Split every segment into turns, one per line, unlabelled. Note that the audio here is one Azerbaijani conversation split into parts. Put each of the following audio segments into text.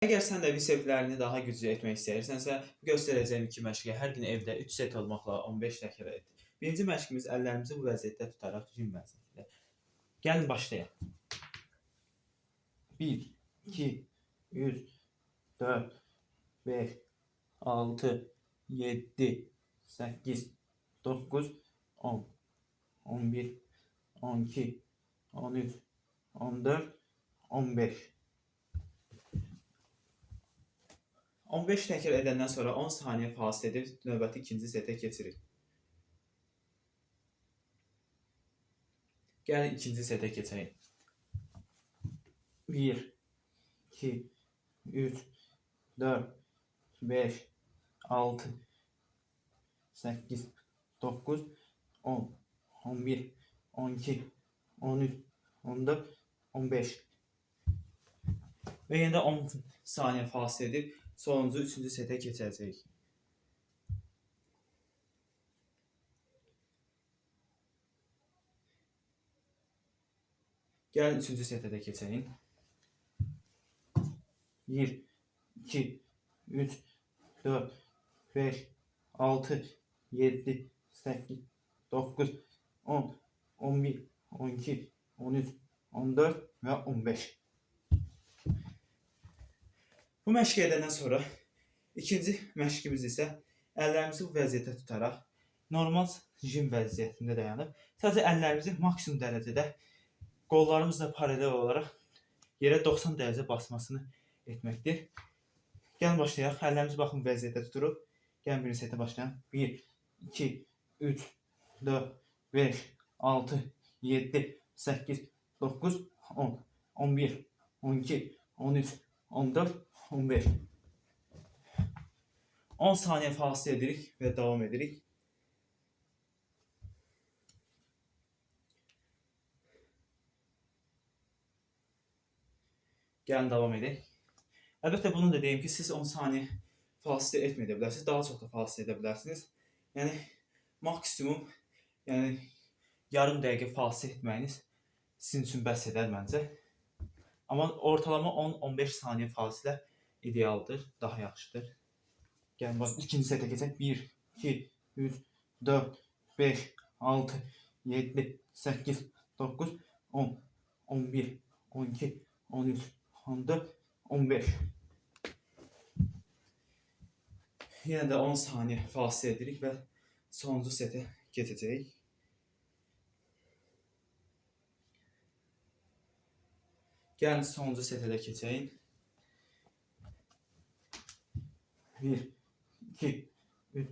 Əgər sən də biseplərini daha güclü etmək istəyirsənsə, göstərəcəyim iki məşqi hər gün evdə 3 set olmaqla 15 təkrar et. Birinci məşqimiz əllərimizi bu vəziyyətdə tutaraq jim vəziyyətində. Gəlin başlayaq. 1, 2, 3, 4, 5, 6, 7, 8, 9, 10, 11, 12, 13, 14, 15. 15 təkrar edəndən sonra 10 saniyə fasilə edib növbəti ikinci setə keçirik. Gəlin ikinci setə keçək. 1, 2, 3, 4, 5, 6, 8, 9, 10, 11, 12, 13, 14, 15. Və yenə də 10 saniyə fasilə edib sonuncu üçüncü setə keçəcəyik. Gəlin üçüncü setə də keçəyin. 1, 2, 3, 4, 5, 6, 7, 8, 9, 10, 11, 12, 13, 14 və 15. Bu məşqi edəndən sonra ikinci məşqimiz isə əllərimizi bu vəziyyətdə tutaraq normal jim vəziyyətində dayanıb, sadəcə əllərimizi maksimum dərəcədə qollarımızla paralel olaraq yerə 90 dərəcə basmasını etməkdir. Gəlin başlayaq. Əllərimizi baxın bu vəziyyətdə tuturuq. Gəlin birinci setə başlayaq. 1, 2, 3, 4, 5, 6, 7, 8, 9, 10, 11, 12, 13, 14, 15. 10 saniyə fasilə edirik və davam edirik. Gəlin davam edək. Əlbəttə bunu da deyim ki, siz 10 saniyə fasilə etməyə də bilərsiniz, daha çox da fasilə edə bilərsiniz. Yəni maksimum, yəni yarım dəqiqə fasilə etməyiniz sizin üçün bəs edər məncə. Amma ortalama 10-15 saniyə fasilə idealdır, daha yaxşıdır. Gəlin bax, ikinci setə keçək. 1, 2, 3, 4, 5, 6, 7, 8, 9, 10, 11, 12, 13, 14, 15. Yenə də 10 saniyə fasilə edirik və sonuncu setə keçəcəyik. Gəlin sonuncu setə də keçəyin. 1, 2, 3,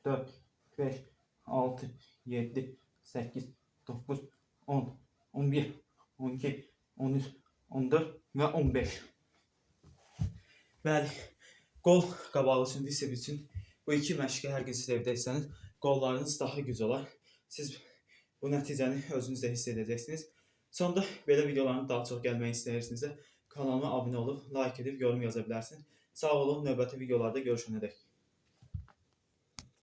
4, 5, 6, 7, 8, 9, 10, 11, 12, 13, 14 və 15. Bəli, qol qabağı üçün, bisep üçün bu iki məşqi hər gün siz evdə etsəniz, qollarınız daha güc olar. Siz bu nəticəni özünüz də hiss edəcəksiniz. Sonda belə videoların daha çox gəlməyi istəyirsinizsə, kanalıma abunə olub, like edib, yorum yaza bilərsiniz. Sağ olun, növbəti videolarda görüşənədək.